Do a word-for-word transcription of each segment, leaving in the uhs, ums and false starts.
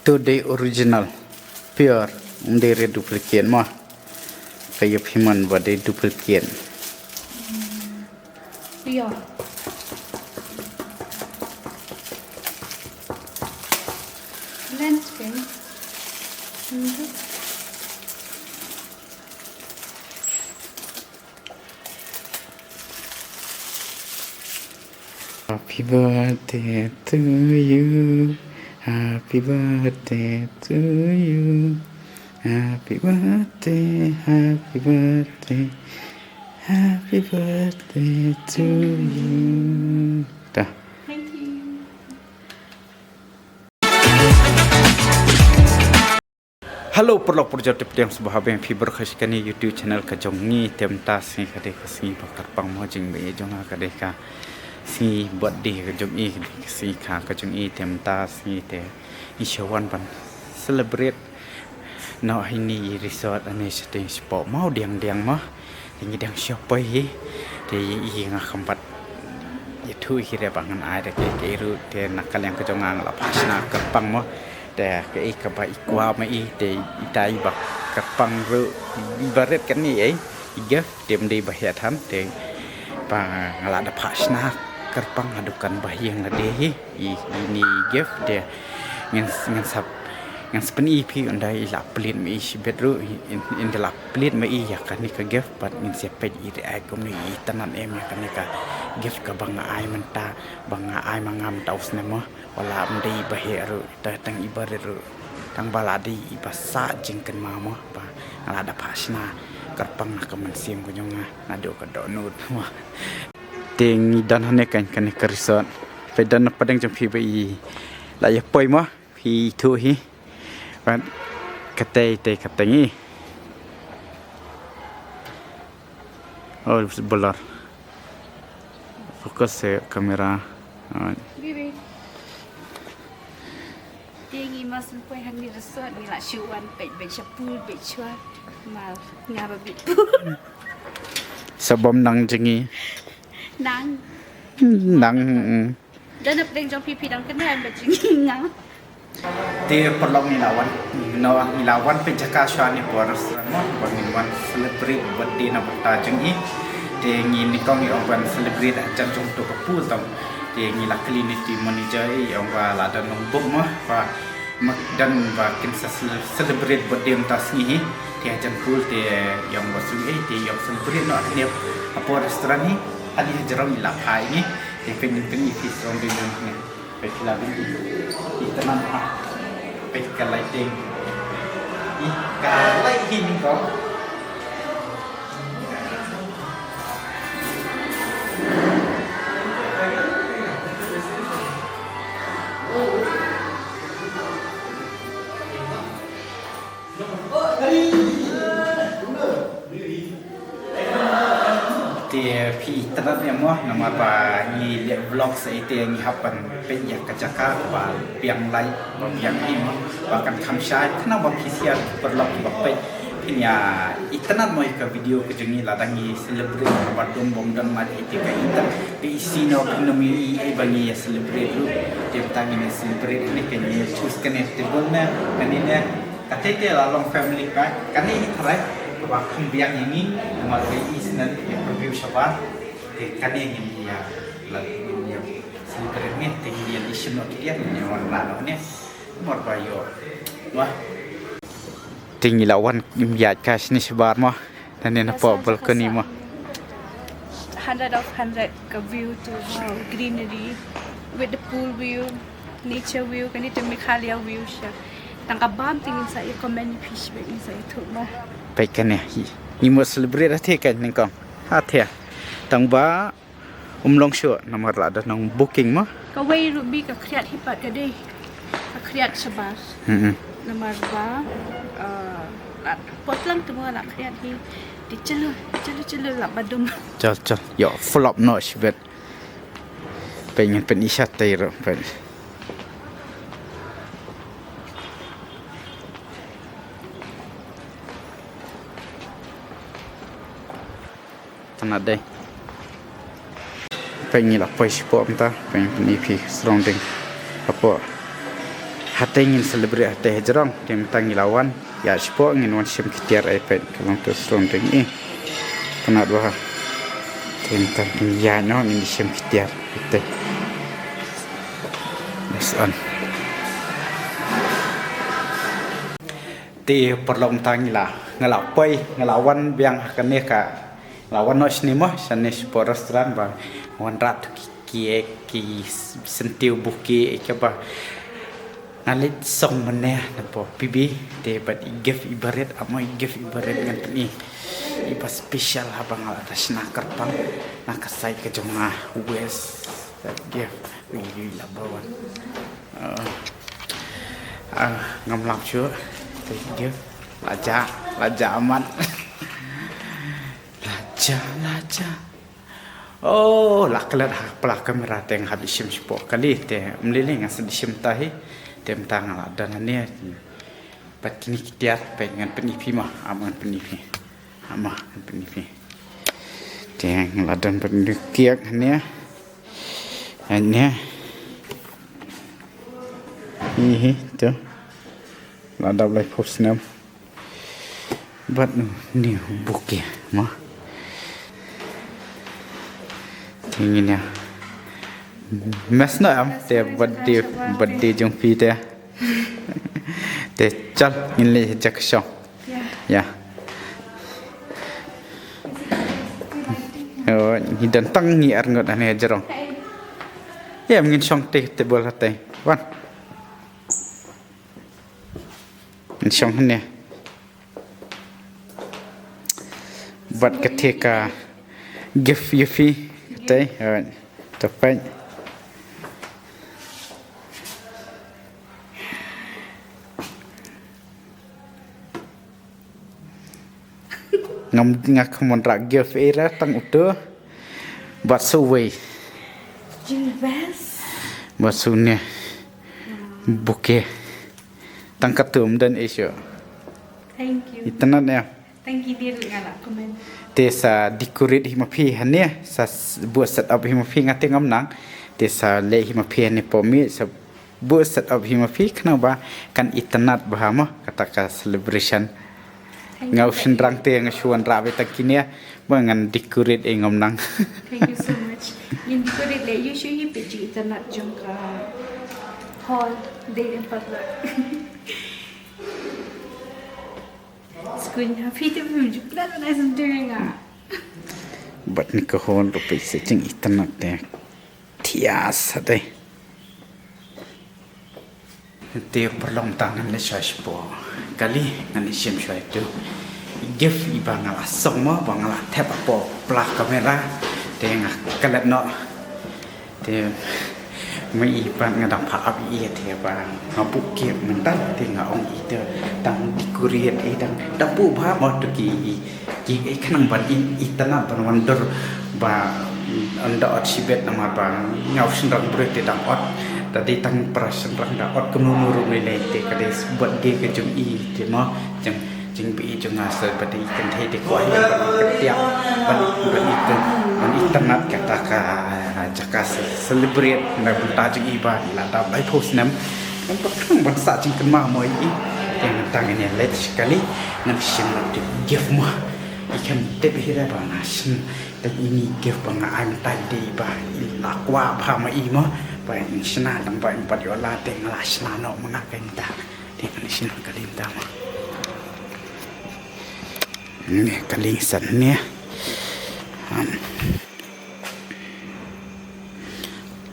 To dei original, pure, ym dei re duplicate mo. Ka ïa phi mon ba dei duplicate. Pure. Lens pen. Happy birthday to you. Happy birthday to you. Happy birthday, happy birthday, happy birthday to you. Dah. Thank you. Hello, paralok parajor, te pdiang sngewbha ba phi pyrkhat ïa kane YouTube channel ka jong ngi. Te mynta sngi ka dei ka sngi ba kyrpang mo, jingmih jong nga ka dei ka sngi birthday ka jong i, ka dei ka sngi kha ka jong i. Te mynta sngi te ngi shu wan ban celebrate noh ha ine i resort, ane shatei shapoh Mawdiangdiang mo. Te ngi dang shu poi hi. Te i nga kham pat ïathuh hi re ba ngan ai da kaei kaei ruh. Te na ka liang ka jong nga nga la phah shna kyrpang mo. Te kaei kaba i kwah ma i, te itai ba kyrpang ruh, i ba rit kane ei, i gift, te ym dei ba heh than, te ba nga la da phah shna kyrpang ha dukan ba ïeng lade hi. I, ine i gift te ngin, ngin sa, ngin sa pyni ïa phi, ynda i la plie ma i shibit ruh, in, in, ynda la plie ma i ïa kane ka gift, bad ngin sa peit i react kumne, i tynnad em ïa kane ka gift kaba nga ai mynta, ba nga ai ma nga mynta u snem mo. Wat la ym dei ba heh ruh, te tang i ba rit ruh, tang ba la dei i ba sah jingkynmaw mo, ba nga la da phah shna kyrpang na ka mynsiem ka jong nga, naduh ka dohnud mo. Te ngi don hangne kan, kane ka resort. Peit, don na pdeng jong phi ba i la ïa poi mo, phi ithuh hi. Bad katei te katei ngi. Oh, blur. Focus sa camera. Oh. Bibi. Te ngi mut shu poi hangne resort, ngi la shu wan peit, peit sha pool, peit shuwa. Namar nga ba bit pool. Sa bym nang jong ngi. Nang. Nang, mm. Don na pdeng jong phi, phi dang kynmaw ba jong ngi nga. Te paralok, ngi la wan, ngi la wan peit jaka shuwa ne por restaurant mo, ba ngin wan celebrate birthday na bynta jong i. Te ngi nyngkong ngi ong ban celebrate hajan jong to ka pool tang. Te ngi la kylli ne te manager i ong ba la don nongbook mo, ba ma don ba kin sa cele-, celebrate birthday mynta sngi hi. Te hajan pool te i ong ba shu ei, te i ong celebrate noh hangne hapoh restaurant hi. Hangne hajrong i la phah ïa ngi. Te peit, peit i phi srong dei don hangne. Peit ki la dei. Itynnad ha. Peit ka lighting. I ka light hi nyngkong. Te phi itynnad ïa mo, namar ba ngi leh vlog sa ite ngi hap ban peit ïa ka jaka ba biang light, ba biang hi mo, ba kan kham shai, khnang ba phi sha paralok ba peit phin ïa itynnad mo ïa ka video ka jong ngi lada ngi celebrate ba dum bym don light ite ka itynnad ka isi no phin ym ïohi ei ba ngi ïa celebrate ruh. Te mynta ngin ïa celebrate ne, ka ngi choose kane table ne, kane ne. Kata te la long family pack, kane hi tharai kaba kham biang ïa ngi, namar ba i sngewbha ïa preview shabar. Te kane ngin ïa, la ngin ïa celebrate ne, te ngin ïa lishim noh ki diat, ngin ïa wan la noh ne. Namar ba ïoh. Wah. Te ngi la wan ïa ka shini shabar mo. Nane na pok balcony mo. Hundred of hundred ka view tu, wow, greenery with the pool view, nature view, kane te Meghalaya view sha. Tang ka bam te ngin sa ïa comment ïa phi shibit, ngin sa ïathuh mo. Peit kane hi. Ngi mut celebrate ha te ka nyngkong. Ha te. Tang ba um long shuh namar la da nong booking mo. Kawei ruh bi ka khriat hi pat ka dei. Ka khriat shabar. Hmm. Namar ba, eh, la potlang tu mo la khriat hi. Te chalo, chalo, chalo la ba dum. Chal, chal. Ïa flop noh shibit. Peit ngin pyni shatei ruh peit. Tang dei. Peit ngi la poi shapoh mynta, peit ngi pyni phi surrounding hapoh. Hatei ngin celebrate hatei hajrong, te mynta ngi la wan ïa shapoh ngin wan shim ki tiar ai peit ka long tu sron ring i. Pynat ba. Te mynta ngin ïa no ngin shim ki tiar hatei. Yes on. Te paralok mynta ngi la, nga la poi, nga la wan biang ha kane ka, nga la wan noh shane mo, shane shapoh restaurant ba wanrah tu ki, ki, ki syntiew bouquet, eh, kaba nga leit song mynne na pdeng P B, te bad i gift i barit, amo i gift i barit ngan pyni. Iba special haba nga la da shna kyrpang na ka side ka jong nga, West. That gift, ui, ui, la bawan. Ah, ah, ngam lap shuh. Thank you. Laja, laja amat. Laja, laja. Oh, la klet ha pla kamera te nga hap shim shapoh kali te. Mlili nga sa shim tahi. Te mynta nga la don hangne. Pat kini ki tiar, pat ngan pyni phi ma, am ngan pyni phi. Am ngan pyni phi. Te nga la don pat ni kiak hangne. Hangne. Hi hi, tu. La dap laiphew snem. Bad ni bouquet ma. Te ngin ïa. Mes noh em, te birthday, birthday jong phi te. Te chal ngin leit ha ka shong. Ïa. Ïa. Oh, ngi don tang ngi arngut hangne hajrong. Ïa, ngin shong te, te bol hatei. Wan. Ngin shong hangne. Bad kata ka gift ïa phi, katei, eh, to peit. Ngam, nga khlem wanrah gift ei ruh, tang uto. Bad sa uwei. Jingbas. Bad sa une. Bouquet. Tang katto, ym don ei shuh. Thank you. Itynnad ïa. Thank you, dear, nga la comment. Te sa decorate hi ma phi hangne, sa s-, buh set up hi ma phi, nga te ngam nang. Te sa leh hi ma phi hangne pdeng mih, sa buh set up hi ma phi, khnang ba kan itynnad bha mo kata ka celebration. Thank you. Nga u shynrang te nga shu wanrah beit tang kine, ba ngan decorate ei ngam nang. Thank you so much. Ngin decorate leh ïa shu hi, peit jingïatynnad jong ka hall, dei em pat la. Skuin ha phi te phi ju plan na sendiri nga. Bad ni ka hall ruh peit sa jingïatynnad te. Thiah sa dei. Te paralok, mynta ngan leit shuwa shapoh kali, ngan leit shim shuwa itu gift iba nga la song mo, ba nga la thep hapoh pla kamera. Te nga klet noh. Te ma i pat nga dang phah ap ïa i, te ba nga buh gift mynta, te nga ong ïa i te dang decorate, i dang, dang buh bha mo, to ki, ki, i khnang ban i, itynnad, ban wandur ba ynda ot shibit, namar ba nga u shynrang briew te dang ot, da dei tang para shynrang da ot kumno kumno ruh, lei lei te ka dei birthday ka jong i te mo, jong, jong ba i jong nga, sa ba dei kynthei te kwah ïa ban kyntiah, ban, ban i, ban itynnad kata ka jaka celebrate na bynta jong i ba i la dap laiphew snem. Ngan pyrkhat ban sah jingkynmaw mo ïa i. Te mynta ngan ïa leit kali, ngan shim noh te gift mo. I khlem tip hi re ba nga shim. Te ini gift ba nga ai mynta dei ba i la kwah bha ma i mo. Ba in shna tang ba in pat ïoh la, te nga la shna noh ma nga kane mynta. Te ngan shna kali mynta mo. Ne kali san ne. Am.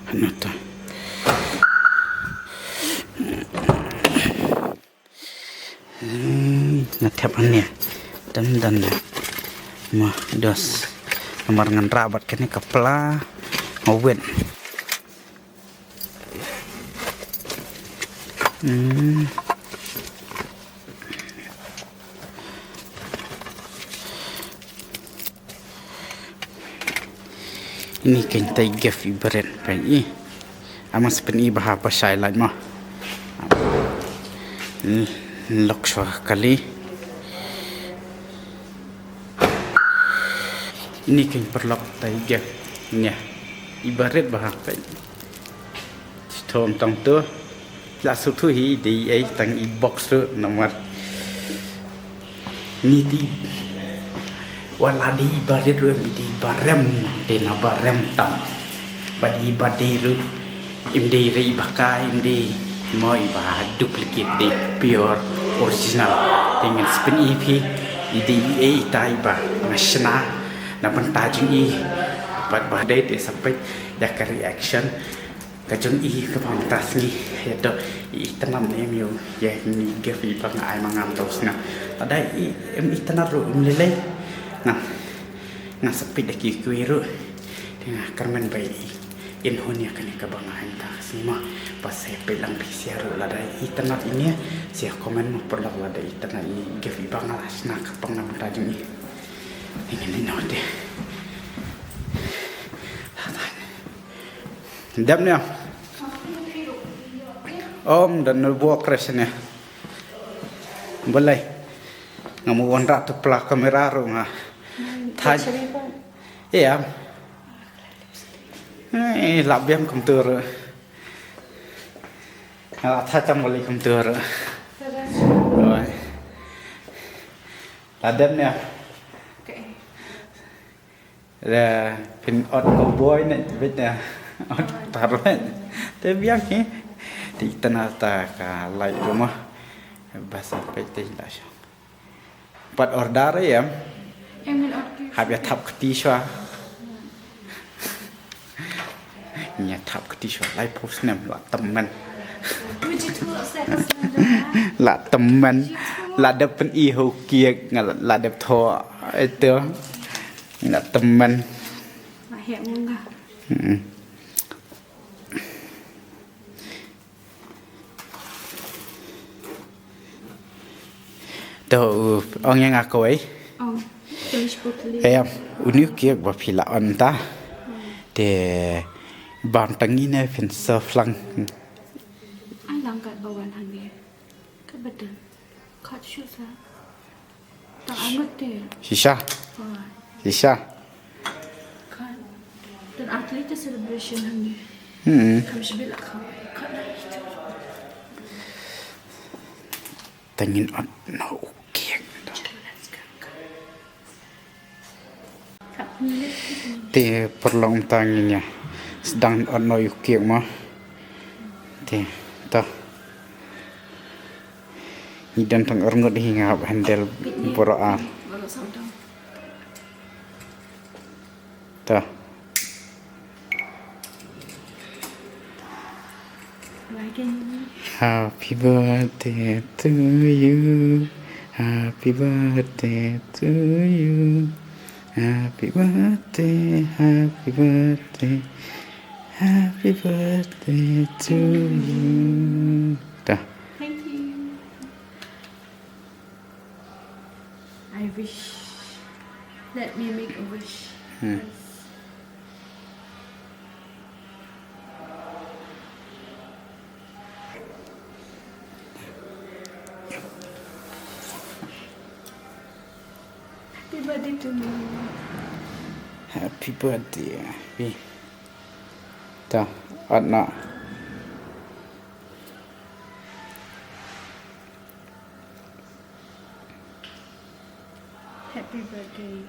Ano to. Hmm, nga thep hangne. Dang don ne. Ma, dos. Namar ngan rah bad kane ka pla. Nga wet. Hmm. Ini keiñ tei gift i barit, peit i. Ama sa pyni bha ba shai lait mo. Ini lok shuwa kali. Ini keiñ paralok tei gift. Ini i barit bha, peit. Thom tang tu. La suthu hi dei ei tang i box ruh namar. Niti wala dei barit ruh em dei barem, dei na barem tam. Ba dei ba dei ruh em dei rei baka em dei mo i ba duplicate, dei pure original. Te ngan spin i phi i dei ei tai ba nga shna na bynta jong i. Bad ba dei te sa peit ïa ka reaction ka jong i ka bam ta sngi. Ïa to i tnat ne em ïa ni gift i ba nga ai ma ngam to snga. Lada i em i tnat ruh um lelei. Nga nga sa peit da ki kwei ruh. Te nga kyrmen ba i in hun ïa kane ka ba nga ai ta sngi ma. Ba sa peit lang phi sia ruh lada i tnat i ne sia comment ma paralok lada i tnat i gift i ba nga la shna ka pang na bynta jong i. Ingen ni no te. Dep ne. Om dan no bo kres ne. Balai. Nga mu wan rat tu pla kamera ru nga. Thai. Iya. Eh, la biam kum tur. Nga la tha cham bali kum tur. Oi. La dep ne. Okay. Phin ot cowboy ne bit ne. Ot tarwet. Te biang hi. Ti tana ta ka lai rumah. Basa peit te la sha. Pat order ya. Em min ot ki. Hap ya thap kti shwa. Nya thap kti shwa lai post nem la temen. Puji tu saya kasih. La temen. La dep pen i ho kiek nga la dep tho. Itu. Nga temen. Mahek munga. Hmm. To ong yang aku ai. Ong. Kali shku kali. Em, uni kiek ba pila on ta. Te bam tangi ne phin so flang. Ai lang kat bawan hangi. Ka betul. Kat shu sa. Tang angut te. Shisha. Shisha. Kan. Dan atlet te celebration hangi. Hmm. Kam shibil akha. Kan na itu. Tangin ot no kiek. Te perlong tangin ya. Sedang ot no kiek ma. Te ta. Ni dan tang erngut hi nga hap handle boro a. Ta. Happy birthday to you. Happy birthday to you. Happy birthday, happy birthday. Happy birthday to you. Ta. Thank you. I wish. Let me make a wish. Hmm. Happy birthday to me. Happy birthday. Happy. Ta, ot na. Happy birthday.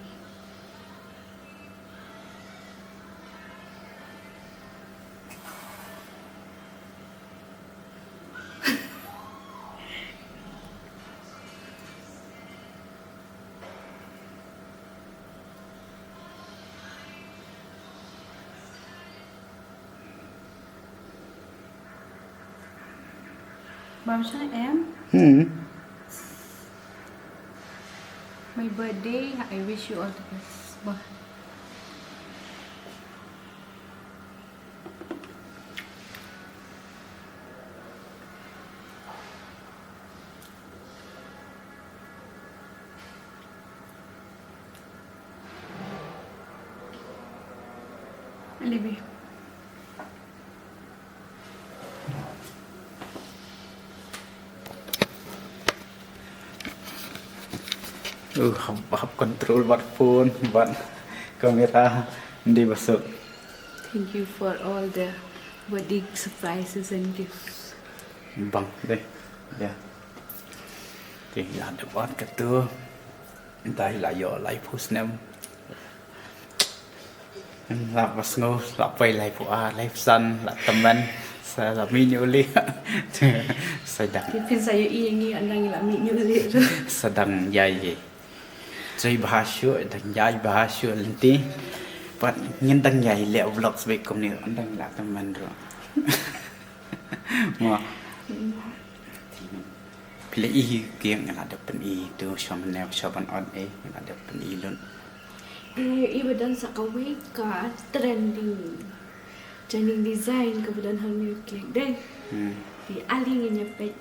Bam shang em? Hmm. My birthday, I wish you all the best. Bah. Libby. Uh, hap, hap control bad phone, bad camera, ndi basuk. Thank you for all the wedding surprises and gifts. Bang deh. Ya. Te la dep ot katu. Dei la ïoh laiphew snem. La ba sngew, la poi laiphew ar, laiphew san, la tymmen. Sa la mih ñiuh lieh. Sa dang. Te phin sa ïohi ïa ngi ynda ngi la mih ñiuh lieh ruh. Sa dang ïai ïai. Trei bha shuh, dang ïai bha shuh lynti. Pat ngin dang ïai leh vlogs beit kumne, ynda ngi la tymmen ruh. Mo. Phi la i hi kieng, nga la dep pyni tu, sha mane sha ban ot ei, nga la dep pyni lut. Nga ïohi ba don sa kawei ka trending, trending design kaba don hangne u kieng dei. Hmm. Te ale ngin ïa peit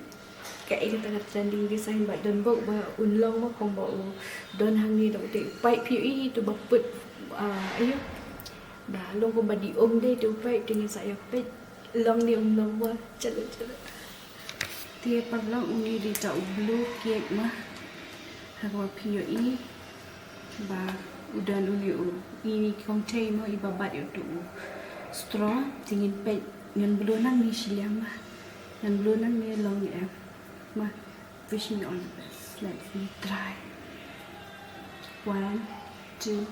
kaei kata ka trending design, ba don bok ba un long mo, kumba u don hangne da u te u paip, phi ïohi tu ba put, ah, aïu, ba long kumba di um dei tu u paip, te ngin sa ïa peit long ne um long mo. Chalo, chalo. Te paralok, une dei uta u blue cake ma. Ha kaba phi ïohi ba u don une u, ini kong tei mo, iba bat ïa utu u straw. Te ngin peit, ngan blue nangne shiliang ma. Ngan blue nangne long ïa em ma. Wish me all the best. Let me try. One, two,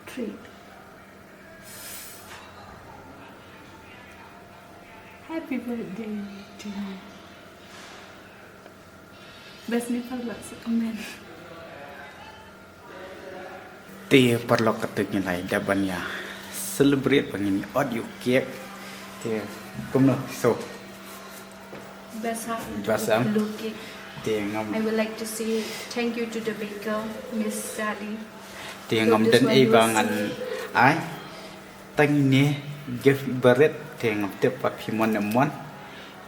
three. Happy birthday to you. Best ni paralok sa comment. Te paralok, katu ngi la dep ban ïa celebrate ba ngin ot ïa u cake. Te kumno so. Best ha. Best ha. Blue cake. Te ngam. I would like to say thank you to the baker, Miss Sally. Te ngam don ei ba ngan ai. Tang ine gift ba rit, te ngam tip pat phi mon ne mon.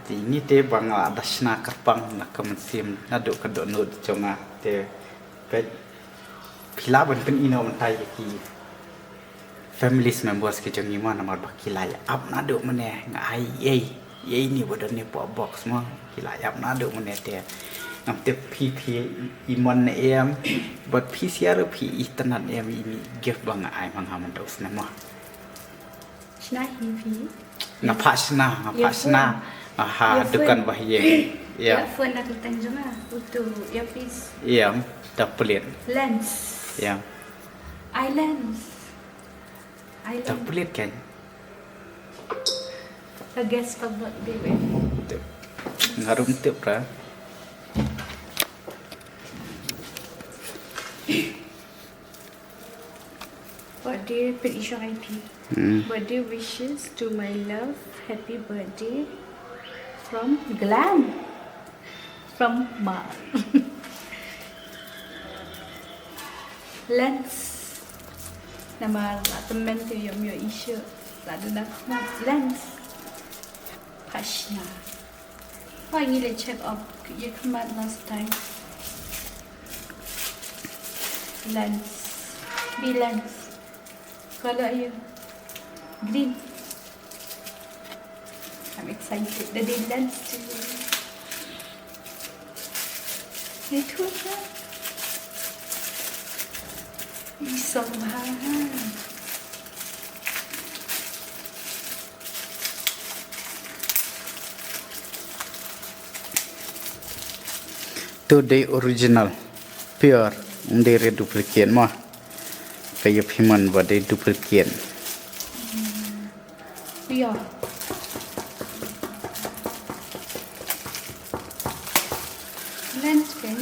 Te ine te ba nga la da shna kyrpang na ka mynsiem naduh ka dohnud jong nga. Te peit, phi lah ban pyni noh mynta ïa ki families members ki jong ngi mo, namar ba ki la ïa ap naduh mynne, nga ai ei. Ïa ine ba don ne poh box mo, ki la ïap naduh mynne te. Ngam tip phi phi i mon ne em, bad phi shisha ruh phi itynnad em ine i gift ba nga ai ma nga mynta u snem mo. Shna hi phi. Nga phah shna, nga phah shna. Aha, dukan ba ïeng. Ïa. Ïa phone na kyrteng jong nga. Utu, earpiece. Ïa, da plit. Lens. Ïa. Eye lens. Eye lens. Da plit kan. Ka guess ka bot dei wei. Tip. Nga rum tip ra. Birthday pin isha I P. Hmm. Birthday wishes to my love. Happy birthday from Glam. From ma. Lens. Namar la tymmen te ym ïohi shuh. La duna khmat lens. Pashna. Why ngi la check up ïa khmat last time. Lens. Bi lens. Color ïa green. I'm excited. Da dei lens too. Dei tu ha. Ih, song ha. Tu dei original, pure, ym dei re duplicate mo. Ka ïa phi mon ba dei duplicate. Pure. Lens pen.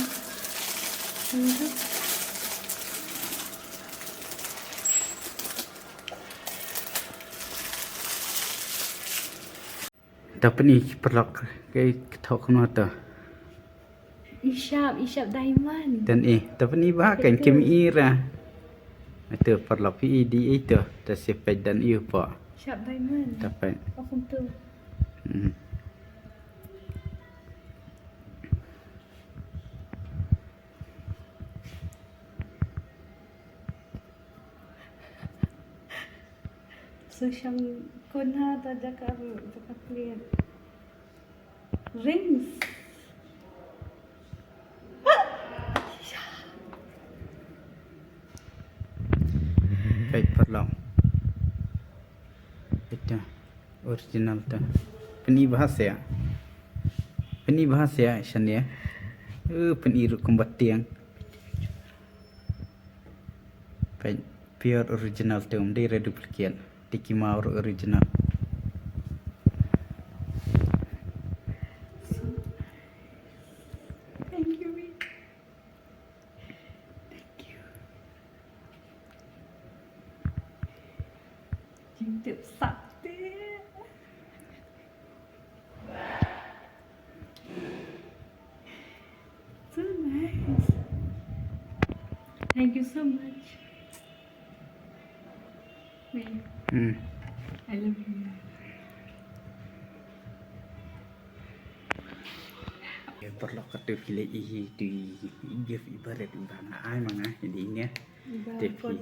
Da pyni paralok, ka thoh kumno to. Ishap, ishap diamond. Don i, da pyni ba kan kim i ra. Ito paralok, phi i dei ito, da shu peit don i hapoh. Ishap diamond. Da peit. Akum tu. Hmm. Shu shang kynha ta jaka, jaka plie. Rings. Peit paralok. Peit ta. Original ta. Pyni bha seh. Ni bahasa ya, shan ya. Eh, pen iru kumbat tiang. Pen pure original tu, mdi re duplicate. Tiki mau original. Thank you, Rick. Thank you. Jingtip sakti. So nice. Thank you so much. Wait. Hmm. I love you. Paralok, katu phi leh i tu i gift i barit i ba nga ai ma nga i dei ne. Te phi,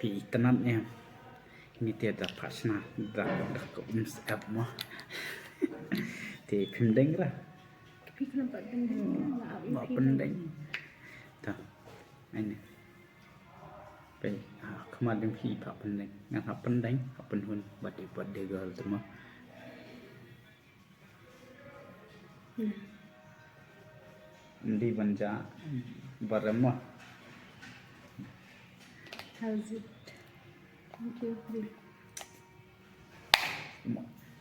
phi itynnad ne. Ni te da pha shna da da ko um sap mo. Te phim deng ra. Phi kena pat deng deng. Ba phi pyndeng. Ta. Ai ne. Pe, ah, kema deng phi pha pyndeng. Ngan ha pyndeng, ha pynhun. Bad i bad de girl tu mo. Hmm. Ndi ban ja barem mo. How's it? Thank you, Bill.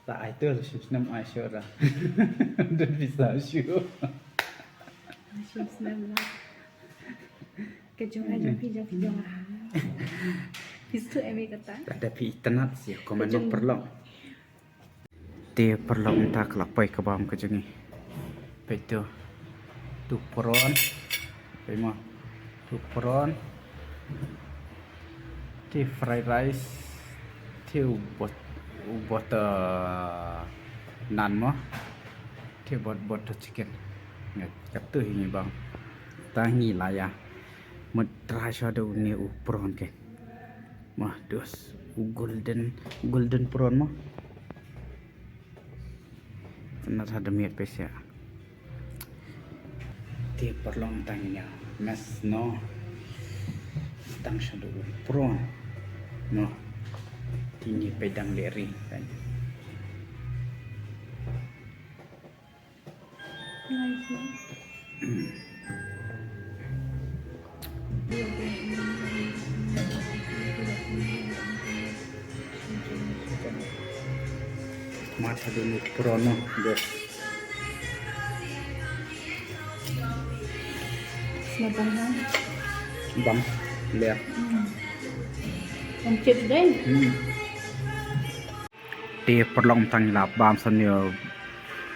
La ai tu, la shim snem ai sure. Dun bisa sure. La shim snem la. Ka jong ai jong phi jong phi jong. Phi tu emi kata. Kata phi itynnad sih, komen nong paralok. Te paralok mynta ka la poi ka bam ka jong ngi. Peit tu. Tu prawn. Peit mo. Tu prawn. Te fried rice. Te u bot-, u butter naan mo. Te bot-, butter chicken. Ngat katu hi ngi bam. Ta ngi la ïa. Mut try sha da une u prawn ke. Mo, dos. U golden, golden prawn mo. Nat ha da miet pesa. Te paralok tang ïa. Mes no. Tang sha da u prawn. No. Te ngi peit dang leri. Nice, no? Mas ha da une u prawn no, guys. Sna bang ha? Bang, ler. Hmm. Ym chip dei. Hmm. Te paralok tang la bam sa une u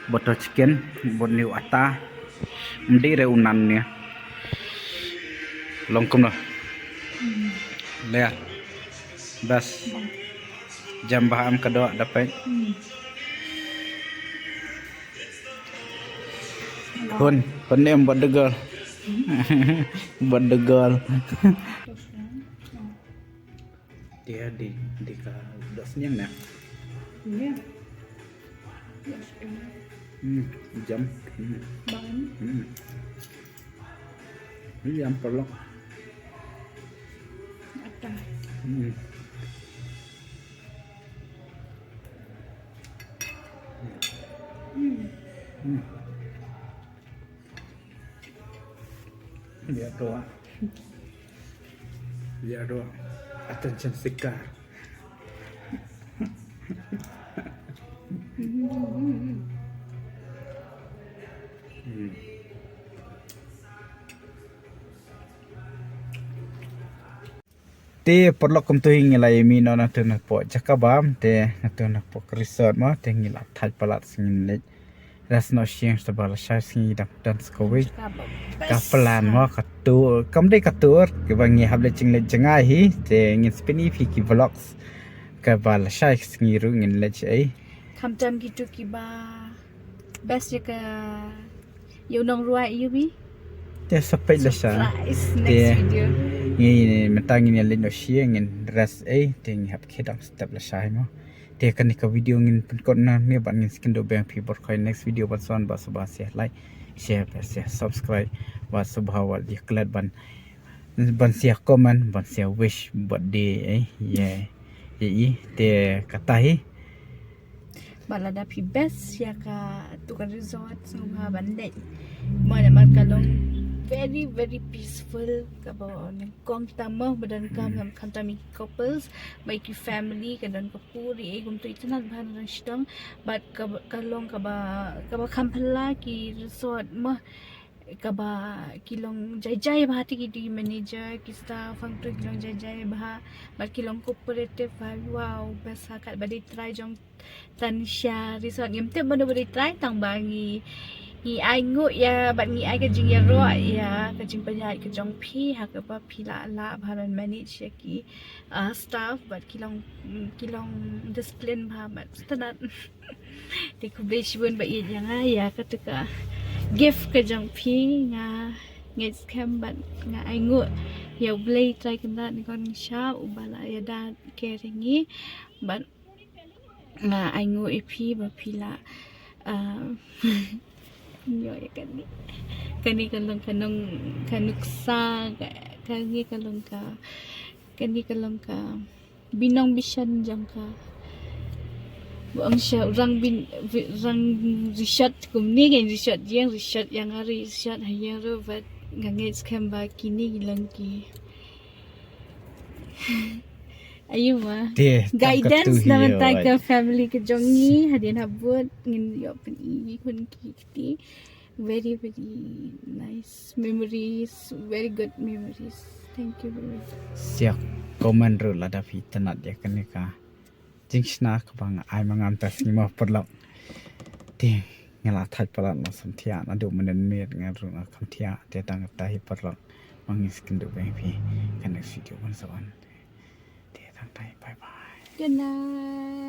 butter chicken, bad une u atta. Mdi re u naan ne. Long kumno. Hmm. Ler. Bas. Bang. Jam bah am ka doh da peit. Hmm. Hun, hun ne em bad de girl. Hmm. Bad de girl. Dia di, di ka dos niang na. Iya. Dos niang. Hmm, jam. Hmm. Bang. Hmm. Ini yang pelok. Atta. Hmm. Hmm. Hmm. Lihat doang. Lihat doang. Attention seeker. Hmm. Te paralok kumtu hi ngi la ïa mih noh na tu na poh jaka bam te na tu na poh resort mo te ngi la thait palat sngi leit. Ras noh sing sa ba lashai sngi dang dance kawei. Ka plan mo ka tour, kam dei ka tour kaba ngi hap leit jingleit jngai hi te ngin sa pyni phi ki vlogs kaba lashai sngi ruh ngin leit shaei. Khamtam kitu kiba best ïa ka ïa u nongrwai ïa u bi. Te sa peit lashai. Surprise, next video. Ngi mynta ngin ïa leit noh sha ngin rest ei te ngi hap khie dang step lashai mo. Te kane ka video ngin pynkut na ne bad ngin sa kynduh biang phi baroh kawei next video ban sa wan bad sngewbha share, like, share, share, subscribe bad sngewbha wat ïa klet ban ban share comment ban share wish birthday eh ïa ïa i te kata hi. Ba lada phi best ïa ka tu ka resort sngewbha ban dei. Mo namar ka long very very peaceful, kaba nyngkong kita mo ba donkam, khamtam ïa ki couples, ba ïa ki family ka don ka puri e kumtu itynnad bha na dang sdang. But ka, ka long kaba, kaba kham phylla ki resort mo, kaba ki long jai jai bha te ki, ki manager, ki staff hangtu ki long jai jai bha. But ki long cooperative bha. Wow, best ha kat ba dei trai jong Tanisha Resort. Ngim tip mano ba dei trai tang ba ngi, ngi ai nguh ïa bad ngi ai ka jingïaroh ïa ka jingpynïaid ka jong phi ha kaba phi lah, lah bha ban manage ïa ki, uh, staff bad ki long, ki long discipline bha bad standard. Te khublei shibun ba ïeit ïa nga ïa kata ka gift ka jong phi. Nga ngeit skhem bad nga ai nguh ïa U Blei Trai Kynrad Nongkyrshan uba la ïada care ïa ngi. Bad nga ai nguh ïa phi ba phi la, ah, ïoh ïa kane. Kane ka long ka nong, ka nuksa, ka, kane ka long ka, kane ka long ka binong bishan jong ka. Ba ong sha u rang bin, bi-, rang resort kumne, ka resort ïeng, resort ïeng, ha resort ha ïeng ruh, bad nga ngeit skhem ba kine ki long ki, aïu ma, te tam ka guidance tu na hi, bynta ka family ka jong ngi hadien habud. Ngin ïoh pyni ïa ki khun ki kti. Very very nice memories, very good memories. Thank you very much. Sha comment ruh lada phi itynnad ïa kane ka jingshna kaba nga ai ma nga mynta sngi mo paralok. Te nga la thait palat na samthiah, naduh mynne mynmiet nga ruh nga kham thiah. Te tang katta hi paralok, ma ngi sa ïakynduh bad phi ka next video ban sa wan. Te tang katta hi, bye bye. Good night.